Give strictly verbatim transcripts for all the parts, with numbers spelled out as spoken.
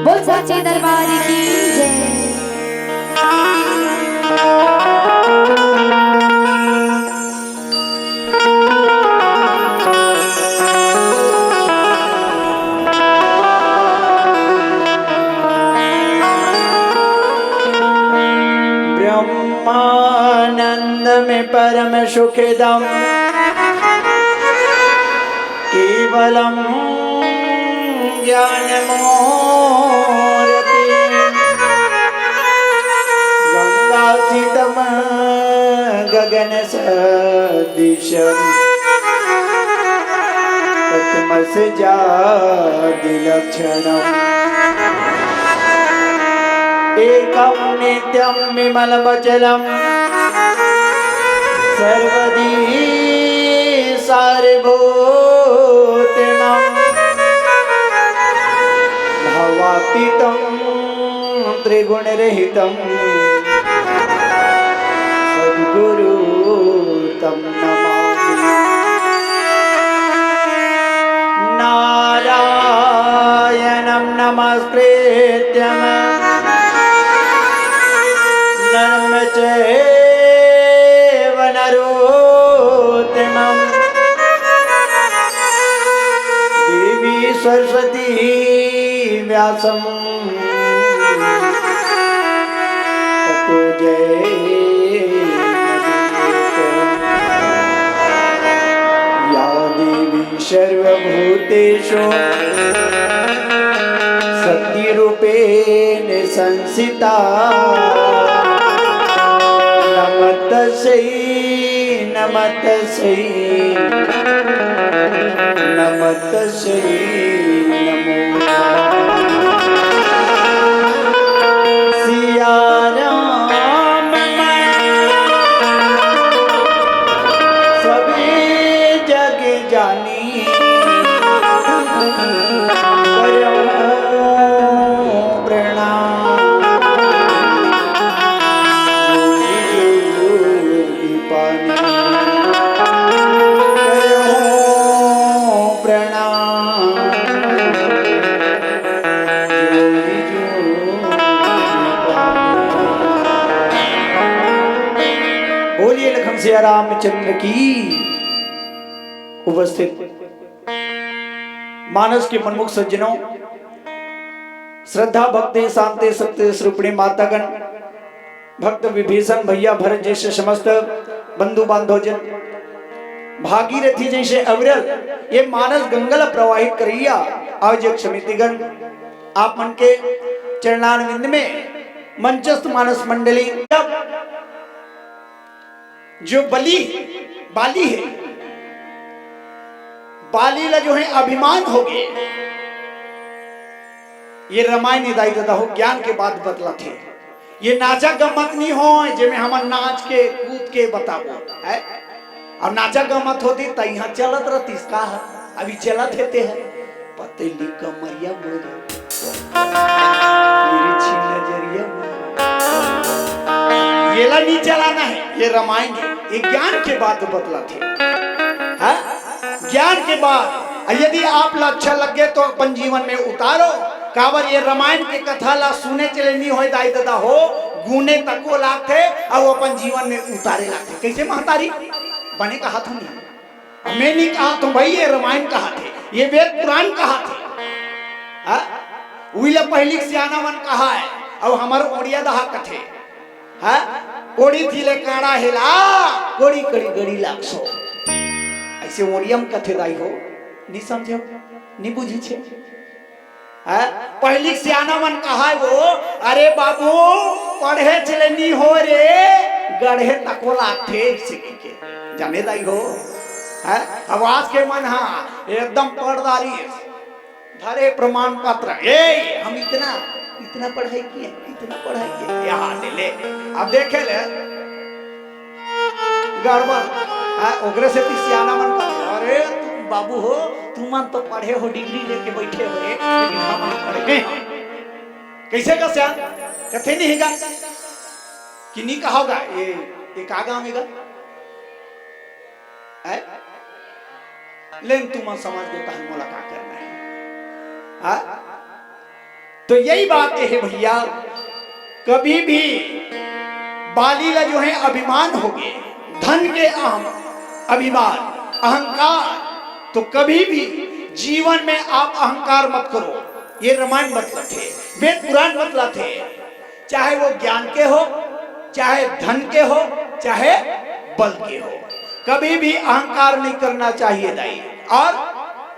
बोल साचे दरबार की जय। ब्रह्मानंद में परम सुखदम केवलम ज्ञानमूर्ति गंगासितम गगन सदृशम पद्मसजादिलक्षणम एकम नित्यम विमलमचलम सर्वदी सारभूतमम भवातीतम त्रिगुणरहितम सद्गुरु तम नमामि। नारायणं नमस्कृत्य नरं चैव नरोत्तमम्। देवी सरस्वती व्यासं ततो जयमुदीरये। या देवी सर्वभूतेषु शक्तिरूपेण संस्थिता। नमस्तस्यै, नमस्तस्यै, नमस्तस्यै। जय नमो नमः। सिया राम मैं सभी जग जानी, करहूँ प्रणाम। जोगी जोगी पानी करहूँ प्रणाम। जोगी जोगी पानी। बोलिए लखन सिया रामचंद्र की। उपस्थित मानस के मनमुख सज्जनों, श्रद्धा भक्ति शांति शक्ति स्वरूपिणी मातागण, भक्त विभीषण भैया भरत जैसे समस्त बंधु बांधव जन, भागीरथी जैसे अविरल ये मानस गंगा ला प्रवाहित करैया आयोजक समितिगण, आप मन के चरणारविंद में मंचस्थ मानस मंडली। जो बलि, बाली हे, बाली ला जो हे अभिमान होगे। ये रमायन ए दाई ददा हो, ज्ञान के बात बतलाथे। ये नाचा गम्मत नी होय, जेमे हमन नाच के, कूद के बताबो, है? अब नाचा गम्मत होती, त इहाँ चलत रहतिस का ह? अभी चलत हे ते ह। पतली कमरिया मोरी, तिरछी नजरिया मोरी। एला नहीं चलाना है, ये रामायण है, ये ज्ञान के बात बतलाथे। हाँ? ज्ञान के बात। अउ यदि आप ला अच्छा लगे तो अपन जीवन में उतारो। काबर ये रामायण के कथा ला सुने चले नहीं होय दाई ददा हो, गुने तको लागथे अउ अपन जीवन में उतारे लागथे। कैसे महतारी? बने कहा था नहीं। मैं नहीं कहा तो भाई, ये रामायण कहा थे, ये वेद पुराण कहा थे। हाँ? उइला पहली सियाना मन कहा है, अउ हमर ओड़िया दहा कथे। हाँ? ओड़ी थी ले काड़ा हेला, कोड़ी कड़ी गड़ी लागसो। ऐसे ओड़ियम कथे दाई हो, नहीं समझो, नहीं बुझी छे। हाँ? पहली सियाना मन कहा है वो, अरे बाबू, पढ़े चले नहीं हो रे, गढ़े तको लागथे, इसे के। जाने दाई हो, हाँ? अब आज के मन, हाँ, एकदम पढ़दारी, धरे प्रमाण पत्र, ए, हम इतना, इतना पढ़ाई किए, इतना पढ़ाई किए, यहाँ ले ले। अब देखे ले, गड़बड़, हाँ, ओकरे से भी सियाना मन का, अरे, तुम बाबू हो, तुम मन तो पढ़े हो, डिग्री लेके बैठे हो रे, लेकिन हम अनपढ़ हैं। कैसे का सियान? कथे नहीं का? कि नहीं कहा होगा, ये, ये का गाँव है का? है? लेकिन तुम समझ गए, तहन मोला का करना है? हाँ? तो यही बात है भैया, कभी भी बाली ला जो है अभिमान हो गए, धन के अहम, अभिमान, अहंकार, तो कभी भी जीवन में आप अहंकार मत करो। ये रामायण बतलाथे, वेद पुराण बतलाथे, चाहे वो ज्ञान के हो, चाहे धन के हो, चाहे बल के हो, कभी भी अहंकार नहीं करना चाहिए दाई। और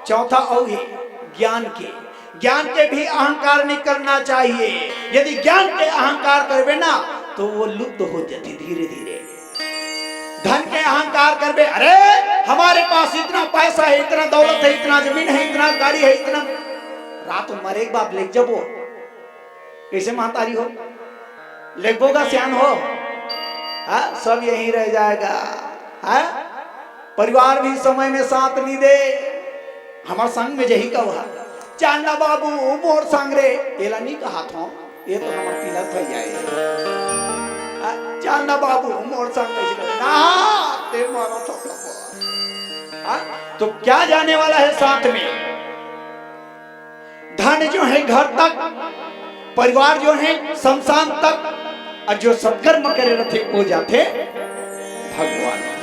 चौथा और है ज्ञान के, ज्ञान के भी अहंकार नहीं करना चाहिए। यदि ज्ञान के अहंकार करबे ना, तो वो लुप्त हो जाती धीरे धीरे। धन के अहंकार करबे, अरे, हमारे पास इतना पैसा है, इतना दौलत है, इतना जमीन है, इतना गाड़ी है, इतना, रात मरे के बाद लेके जाबो। कैसे महतारी हो? लेगबो का सियान हो? हाँ, सब यहीं रह जाएगा। हाँ? परिवार भी समय में साथ नहीं दे। हमार संग में यही कहा, "चल ना बाबू, मोर संग रे।" एला नहीं कहा था, ये तो हमार तिलक भैया है। हाँ, "चल ना बाबू, मोर संग।" ऐसे करे। ना, ते मारो थोपड़ा को। हाँ? तो क्या जाने वाला है साथ में? धन जो है घर तक, परिवार जो है शमशान तक, और जो सत्कर्म करे रथे वो जाथे भगवान तक।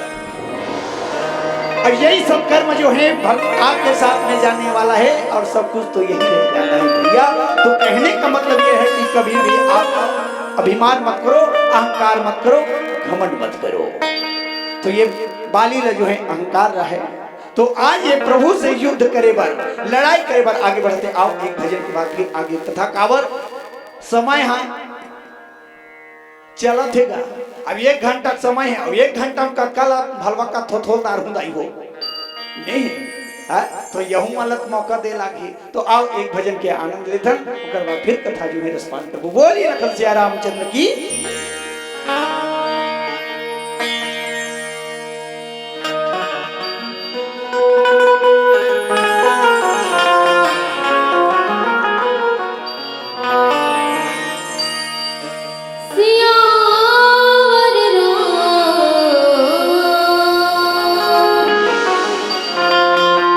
और यही सत्कर्म जो है भग-, आपके साथ में जाने वाला है और सब कुछ तो यही रह जाना है भैया। तो कहने का मतलब ये है कि कभी भी आप अभिमान मत करो, अहंकार मत करो, घमंड मत करो। तो ये बाली ला जो है अहंकार रहा है, तो आज ये प्रभु से युद्ध करे बर, लड़ाई करे बर आगे बढ़ते। आओ, एक भजन के बाद फिर आगे कथा काबर समय हा चलत हे गा। अब एक घंटा के समय है, अब एक घंटा में कतका ला भलवा का थोथोलदार हूँ दाई हो, नहीं है? हाँ? तो यहू वाला तो मौका दे लागी। तो आओ, एक भजन के आनंद लेथन, ओकर बाद फिर कथा जो है रसपान करबो। बोलिए लखन सिया रामचंद्र की। सियावर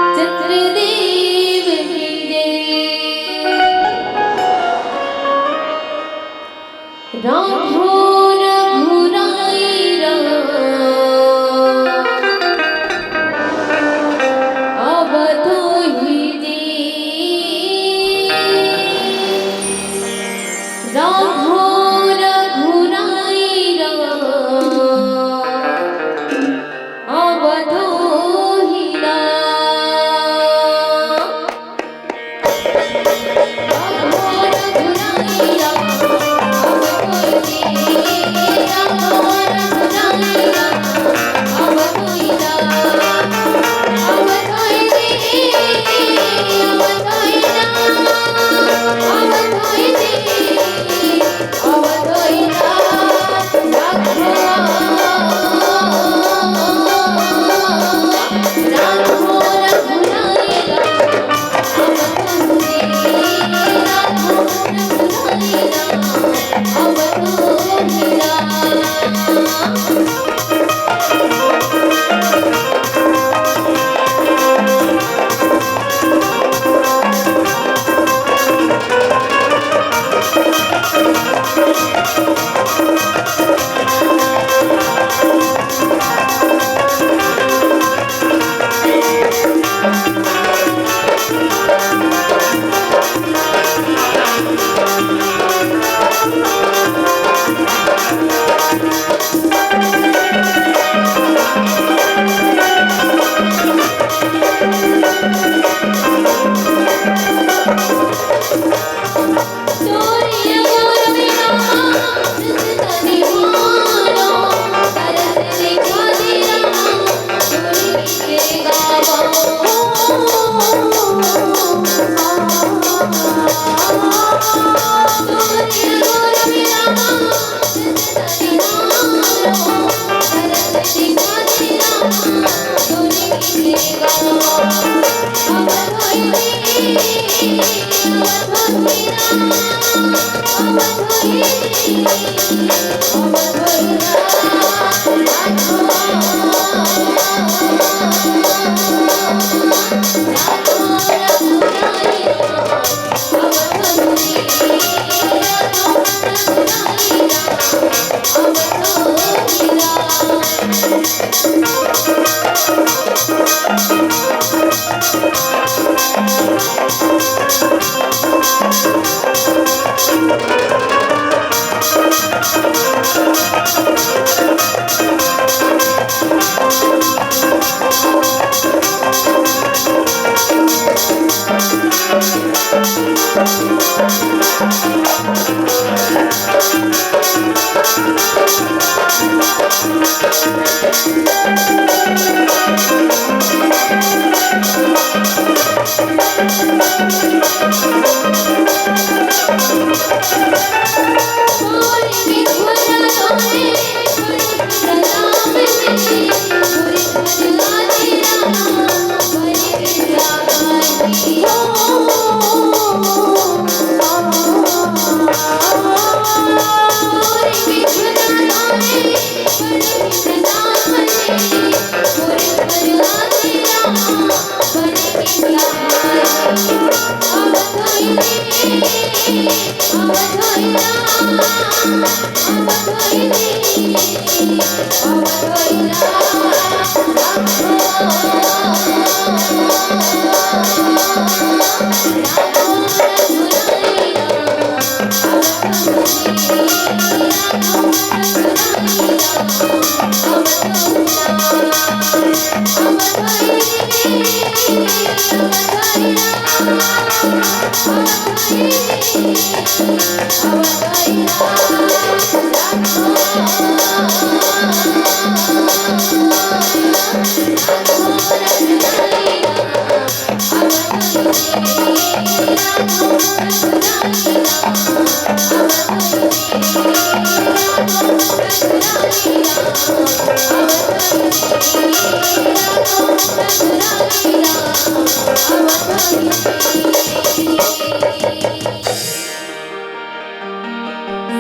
रामचंद्र देव की जय। राम हो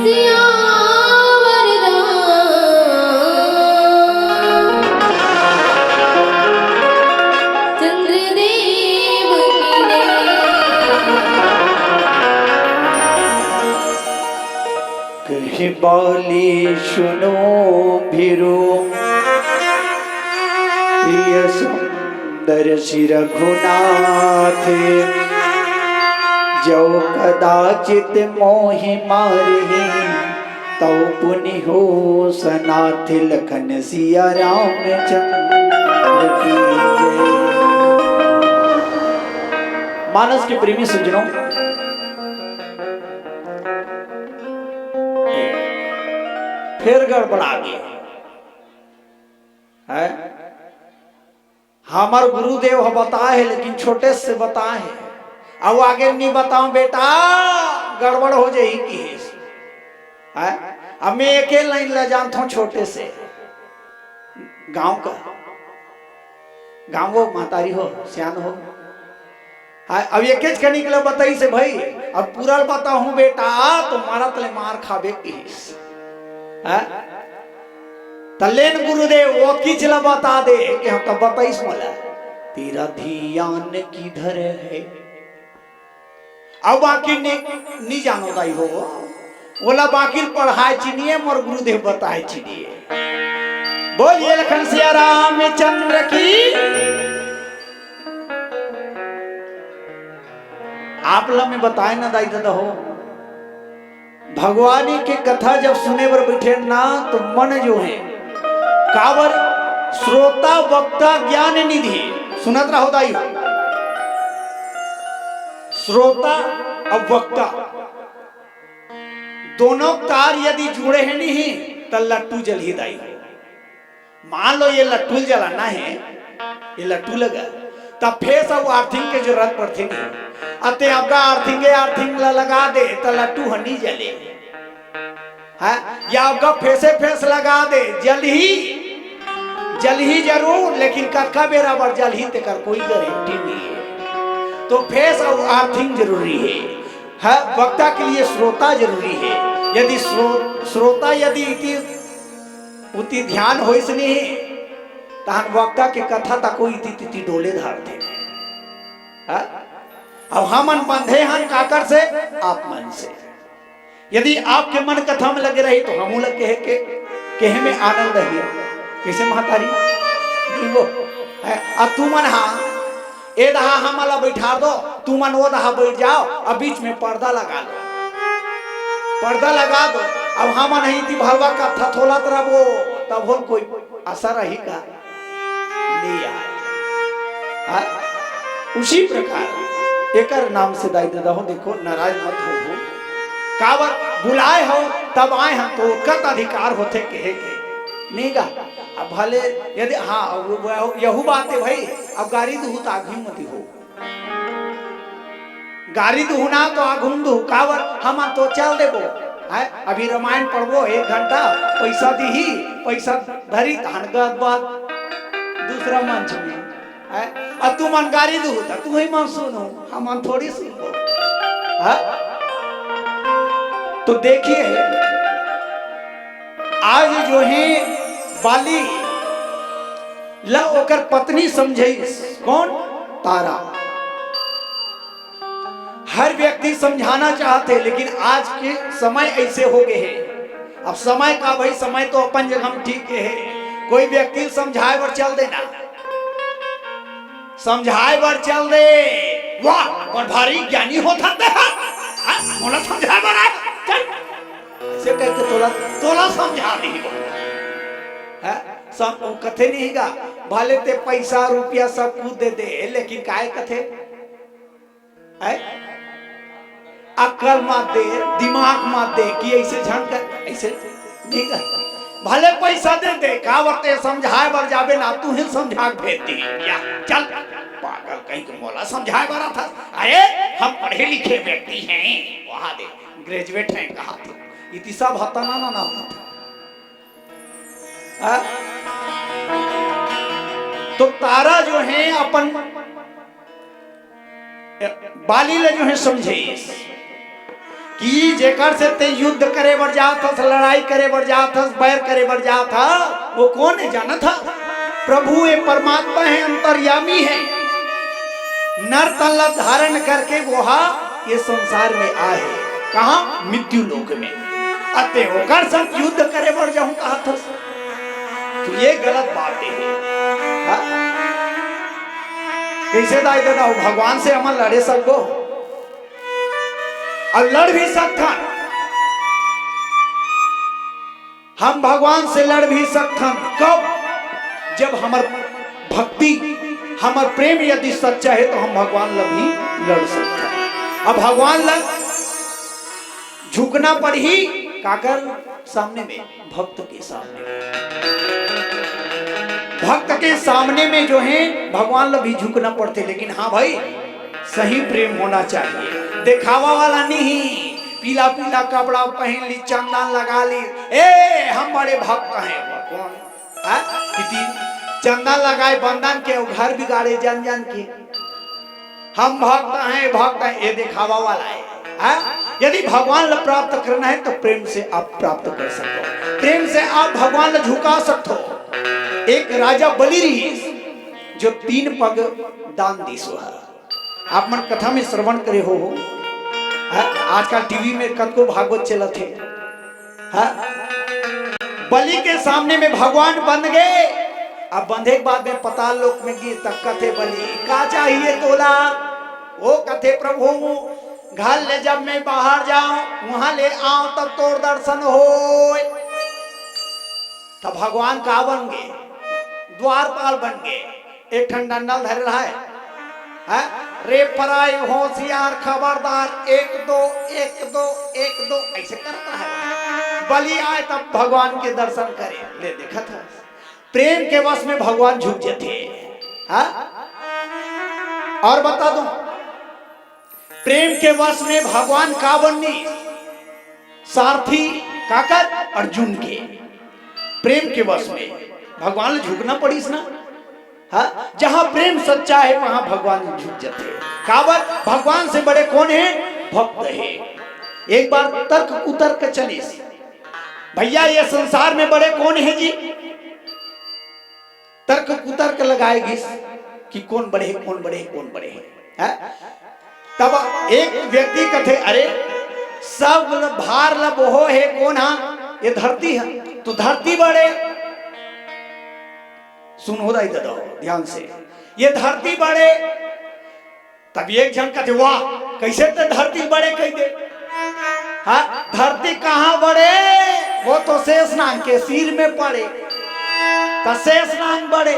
सियावर रामचंद्र देव की जय। कहि बाली सुनो भीरु, प्रिय सुंदर श्री रघुनाथ, जो कदाचित मोहि मारही, तौ पुनि होस नाथ। लखन सिया रामचंद्र की जय। मानस के प्रेमी सज्जनों, फेर गड़बड़ा गे है। हमर गुरुदेव ह बताए हे, लेकिन छोटे से बताए हे। अब आगे नहीं बताऊं बेटा, गड़बड़ हो जाही किहिस। हैं? अब मैं एके लाइन ला जानथों छोटे से। गांव का, गांव वो महतारी हो, सियान हो। हाँ, अब एकेच कनिक ला बताइस हे भाई, अब पूरा ल बताहूं बेटा, तो मारा तले मार खाबे किहिस। हाँ? त लेन गुरुदेव, ओतकीच ला बता दे कि हम तो बताइस मोला, तेरा ध्यान किधर है? अब बाकी ने, नी जानो दाई हो, ओला बाकी पढ़ाए चिनिए, मोर गुरुदेव बताए चिनिए। बोलिए लखन सिया रामचंद्र की। आप ला मैं बताए ना दाई ददा हो, भगवानी के कथा जब सुने बर बैठे ना, तो मन जो है, काबर श्रोता वक्ता ज्ञान निधि, सुनत रहो दाई हो। श्रोता अउ वक्ता दोनों तार यदि जुड़े हे नहीं, त लट्टू जलही दाई हो। मान लो ये लट्टू जलाना है, ये लट्टू लगा, तब फेस अउ अर्थिंग के जरूरत पड़थे नहीं। अते आपका अर्थिंग, अर्थिंग ला लगा दे, त लट्टू ह नहीं जले। हाँ? या आपका फेसे फेस लगा दे, जलही, जलही जरूर, लेकिन कतका बेरा बर जलही, तेकर कोई गारंटी नहीं है। तो फेस अउ अर्थिंग जरूरी है। हाँ, वक्ता के लिए श्रोता जरूरी है। यदि श्रो-, श्रोता यदि इति उति ध्यान होइस नहीं, तहन वक्ता के कथा तको इति तिति डोले धारथे। हाँ? अब हमन बंधे हन काकर से? आप मन से। यदि आपके मन कथा में लगे रही तो हमू लग कहे के, कहे में आनंद ही। कैसे महतारी? नहीं वो। है, अब तुमन हाँ, ए दहा हमला बैठा दो, तुमन वो दहा बैठ जाओ, अब बीच में पर्दा लगा लो। पर्दा लगा दो। अब हमन ही ती भलवा कथा थोलत रबो, तब होल कोई असर रही का? नहीं आए। हाँ? उसी प्रकार एकर नाम से दाई ददा हो, देखो, नाराज मत हो, हो। काबर बुलाए हो, तब आए हम, तो ओकर अधिकार होथे कहे के। नहीं गा? अब भले यदि, हाँ, अब वो, वो, यहू बात है भाई, अब गारी दुहू तो आघू मती हो। गारी दुहू ना तो आघू दुहू, काबर हमन तो चल देबो। हैं? अभी रामायण पढ़बो एक घंटा, पैसा दीही, पैसा धरी, तहन गद बात दूसरा मंच में। हैं? अब तुमन गारी दुहू त तुही मन सुनो, हमन थोड़ी सुनबो। हाँ? तो देखिए, आज जो है बाली ला ओकर पत्नी समझाइस, कौन? तारा। हर व्यक्ति समझाना चाहथे, लेकिन आज के समय ऐसे हो गए हे। अब समय का भाई, समय तो अपन जगह में ठीक हे, कोई व्यक्ति समझाए बर चल देना, समझाए बर चल दे। वाह, बड़ भारी ज्ञानी होत हस ते हा। हाँ, मोला समझाए बर आए, चल। ऐसे कह के तोला, तोला समझा दी वो। हाँ, सब वो कथे नहीं गा, भले ते पैसा रुपया सब कुछ दे दे, लेकिन काय कथे? हैं? अक्ल मत दे, दिमाग मत दे कि ऐसे झन कर, ऐसे नहीं कर। भले पैसा दे दे, काबर ते समझाए बर जाबे ना, तुही समझा के भेज दी। या, चल, पागल कहीं के, मोला समझाए बर आथस। अरे, हम पढ़े लिखे व्यक्ति हैं, वहां दे, ग्रेजुएट हैं, कहा थे। इति सब हत्ता ना, ना, ना होता। हाँ? तो तारा जो है अपन बाली ला जो है समझाइस कि जेकर से ते युद्ध करे बर जात हस, लड़ाई करे बर जात हस, बैर करे बर जात हस, वो कौन है जानत हस? प्रभु हे, परमात्मा हे, अंतर्यामी हे। नर तन ला धारण करके वो हा ये संसार में आए हे। कहाँ? मृत्यु लोक में। अते ओकर संग युद्ध करे बर जाहूं कहत हस। तो ये गलत बात हे। हाँ? कैसे दाई ददा हो, भगवान से हमन लड़े सकबो? अउ लड़ भी सकथन। हम भगवान से लड़ भी सकथन। कब? जब हमर भक्ति, हमर प्रेम यदि सच्चा हे, तो हम भगवान ला भी लड़ सकथन। अब भगवान ला झुकना पड़ही, काकर सामने में? भक्त के सामने। भक्त के सामने में जो है, भगवान ला भी झुकना पड़थे, लेकिन हाँ भाई, सही प्रेम होना चाहिए, दिखावा वाला नहीं। पीला पीला कपड़ा पहन ली, चंदन लगा ली, ए, हम बड़े भक्त हैं। वो कौन? हाँ? किती चंदन लगाए बंदन के, वो घर बिगाड़े जान जान के। हम भक्त हैं, भक्त हैं, ये दिखावा वाला है, हाँ? यदि भगवान ला प्राप्त करना है तो प्रेम से आप प्राप्त कर सकते हो, प्रेम से आप भगवान ला झुका सकते हो। एक राजा बलि रहिस, जो तीन पग दान दिस हे। आप मन कथा में श्रवण करे हो, हो? हाँ? आजकल टीवी में कतको भागवत चलत हे, हाँ? बलि के सामने में भगवान बंध गए। अब बंधे के बाद में पताल लोक में गिस त कथे बलि, का चाहिए तोला? वो कथे, प्रभु, घर ले जब मैं बाहर जाऊं, वहां ले आऊं, तब तोर दर्शन होए। तब भगवान का बन गए? द्वारपाल बन गए। एक ठन डंडल धरे रहा है, हैं? रे पराई होशियार खबरदार, एक दो, एक दो, एक दो, ऐसे करता है। बलि आए तब भगवान के दर्शन करे। ले, देखत है, प्रेम के वश में भगवान झुक जाते हैं। हाँ? और बता दूं, प्रेम के वश में भगवान का बनिस? सारथी काकर? अर्जुन के। प्रेम के वश में भगवान ला झुकना पड़िस ना। हाँ, जहां प्रेम सच्चा है, वहां भगवान झुक जाते हैं। काबर? भगवान से बड़े कौन है? भक्त है। एक बार तर्क कुतर्क चलिस, भैया ये संसार में बड़े कोन हे जी? तर्क कुतर्क लगाए गिस कि कोन बड़े हे, कोन बड़े हे, कोन बड़े हे, हैं? तब एक व्यक्ति कथे, अरे सब ल-, भार ल बोहे हे कोन हा? ये धरती हे, तो धरती बड़े। सुन हो दाई ददा हो, ध्यान से, ये धरती बड़े। तब एक झन कथे, वाह, कइसे ते धरती बड़े कहि दे? हाँ, धरती कहाँ बड़े? वो तो शेष नाग के सिर में पड़े, त शेष नाग बड़े।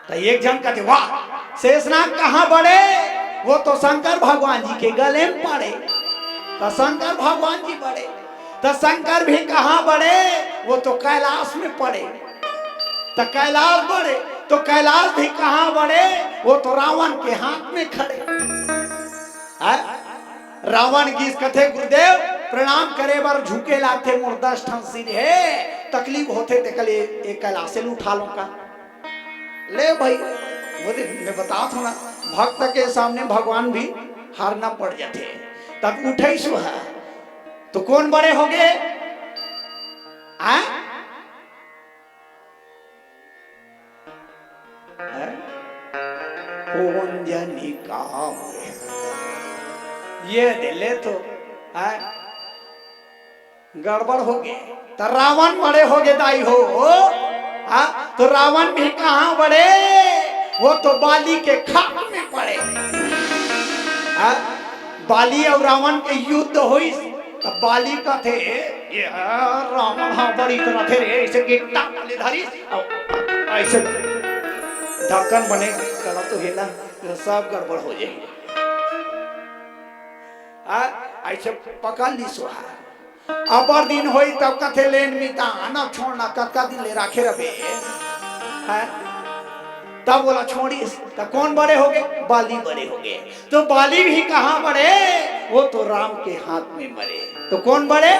त एक झन कथे, वाह, शेष नाग कहाँ बड़े? वो तो शंकर भगवान जी के गले में पड़े, त शंकर भगवान जी बड़े। त शंकर भी कहाँ बड़े? वो तो कैलाश में पड़े। त कैलाश बड़े, तो कैलाश भी कहाँ बड़े? वो तो रावण के हाथ में खड़े। हैं? रावण गिस कथे, गुरुदेव, प्रणाम करे बर झुके लागथे, मोर दस ठन सिर हे, तकलीफ होथे, तेकर ले ए कैलाश ल उठा लो का। ले भाई, वो दे, मैं बतात हूँ ना, भक्त के सामने भगवान भी हारना पड़ जाथे। तब उठइस हा, तो कोन बड़े होगे? आ? हैं? कोन जनी काम रे? ये दे ले तो, हैं? गड़बड़ होगे। त रावण बड़े होगे दाई हो। हाँ? तो रावण भी कहाँ बड़े? वो तो बाली के खाक में पड़े। हाँ? बाली अउ रावण के युद्ध होइस, त बाली कथे, "ये रावण हा बड़ी तरह थे रे, अइसे गिट्टा ले धरिस, अउ अइसे ढक्कन बने करा तो हे ना, ये सब गड़बड़ हो जाही।" आ, अइसे पकड़ लिस हा। अब्बड़ दिन होइस तब कथे, "लेन मितान, अब छोड़ ना, कतका दिन ले राखे रबे?" हैं? तब ओला छोड़िस, त कोन बड़े होगे? बाली बड़े होगे। तो बाली भी कहाँ बड़े? वो तो राम के हाथ में मरे। तो कोन बड़े?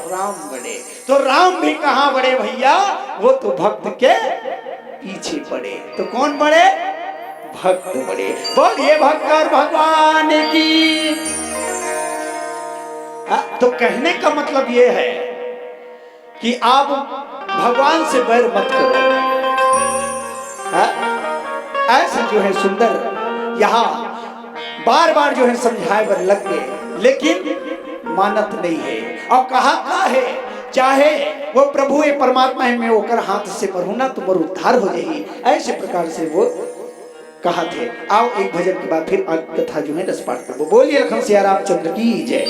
राम बड़े। तो राम भी कहाँ बड़े भैया? वो तो भक्त के पीछे पड़े। तो कोन बड़े? भक्त बड़े। बोलिए भक्कर भगवान की। हाँ, तो कहने का मतलब ये है कि आप भगवान से बैर मत करो। हाँ? ऐसे जो है सुंदर यहाँ बार बार जो है समझाए बर लग गए, लेकिन मानत नहीं है। अउ कहा का है, चाहे वो प्रभु, ये परमात्मा है, मैं ओकर हाथ से मरहूं ना तो मोर उद्धार हो जाही। ऐसे प्रकार से वो कहा थे। आओ एक भजन के बाद फिर आगे कथा जो है रस पाठ करबो। बोलिए लखन सिया रामचंद्र की जय।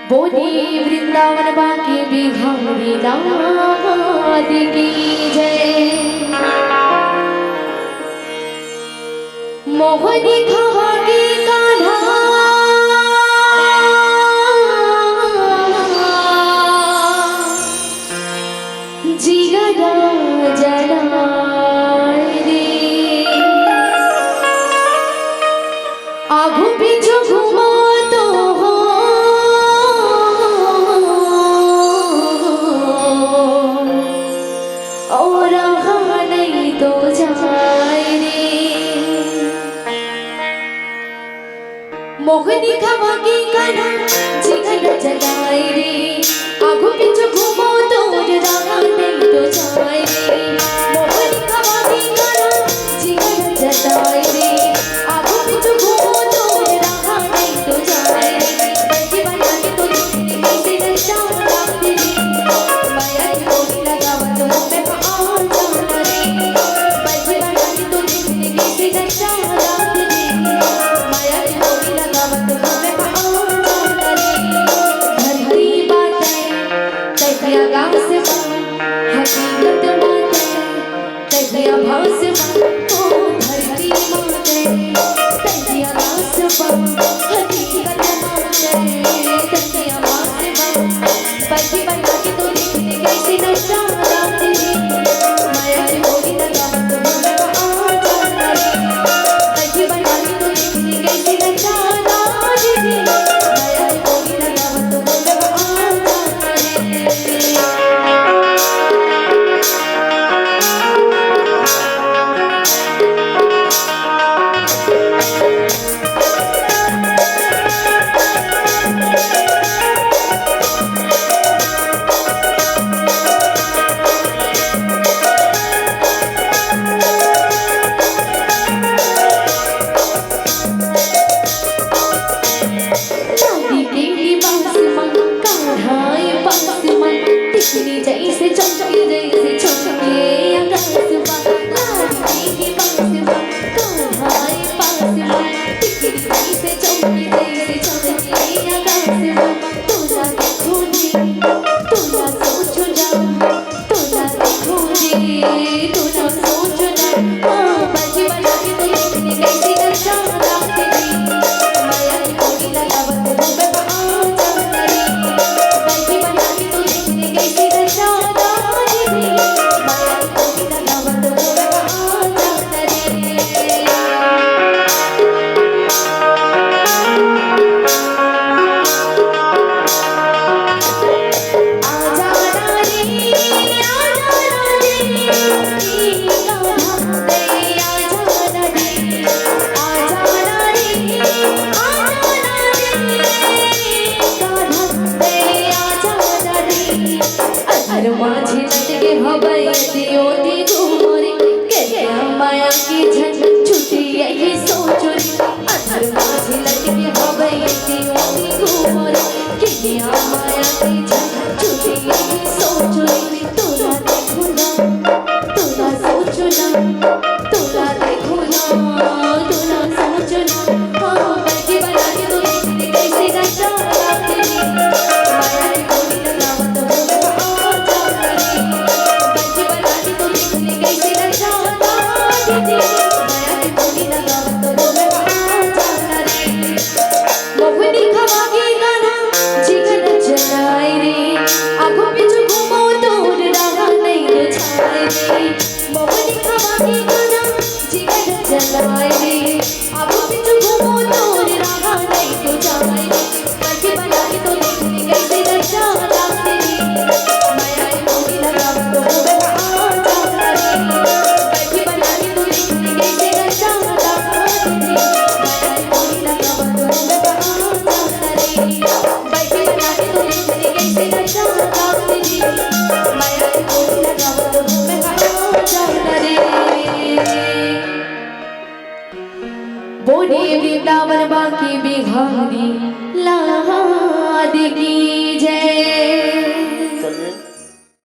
बोले वृंदावन बांके बिहारी लाल की जय। मोहनी खवा के कान्हा जिगरा जलाए रे। आगू पीछू घूमो तो हो, और रहा नहीं तो जाए रे। मोहनी खवा के कान्हा जिगर जलाए रे, आगू पीछू घूमो तो रहा नहीं तो जाए रे। मोहनी खवा के कान्हा जिगर जलाए रे, आगू पीछू घूमो तो रहा नहीं तो जाए रे। बजी बना के तो देखने कैसे नशा उड़ाते रे, माया की गोली लगावत मुंह पे आ जाता रे। बजी बना के तो देखने कैसे नशा उड़ाते रे, माया की गोली लगावत मुंह पे आ जाता रे। धरती बाटे तहिया गास बा, हकीकत बाटे तहिया भास बा। ओ धरती बाटे तहिया गास बा, हकीकत बाटे तहिया भास बा। बजी बना के तो देखने कैसे नशा उड़ाते रे, माया की गोली लगावत मुंह पे आ जाता रे। बजी बना के तो देखने कैसे नशा उड़ाते रे, माया की गोली लगावत मुंह पे आ जाता रे। तोला सोचना, तोला देखो रे, तोला सोचना। हाँ, बाजी बजा के तो देखने कैसी नशा रात दी। माया की गोली लगावत हो मैं आ जाऊं रे। बाजी बजा के तो देखने कैसी नशा रात दी। माया की गोली लगावत हो मैं आ जाऊं रे। अरे माझी लटके हवै दियो दी घूमरी, के माया की झन छुटी यही सोचरी। अरे माझी लटके हवै दियो दी घूमरी, के माया की झन छुटी यही सोचरी। तोला देखो ना, तोला सोचो ना, तोला देखो ना, तोला सोचो ना। हाँ, बाजी बजा के तो देखने कैसी नशा रात दी। माया की गोली लगावत हो मैं आ जाऊं रे। बाजी बजा के तो देखने कैसी नशा रात दी। माया की गोली लगावत हो मैं आ जाऊं रे। मोहनी खवा के गाना जिगर जलाए रे, आगू पीछू घूमो तोर राह नहीं बुझाए रे। मोहनी खवा के गाना जिगर जलाए रे, आगू पीछू घूमो तोर राह नहीं बुझाए रे। बाजी बजा के तो देखने कैसी नशा रात दी। माया की गोली लगावत हो मैं आ जाऊं रे। बाजी बजा के तो देखने कैसी नशा रात दी। माया की गोली लगावत हो मैं आ जाऊं रे। बोले वृंदावन बांके बिहारी।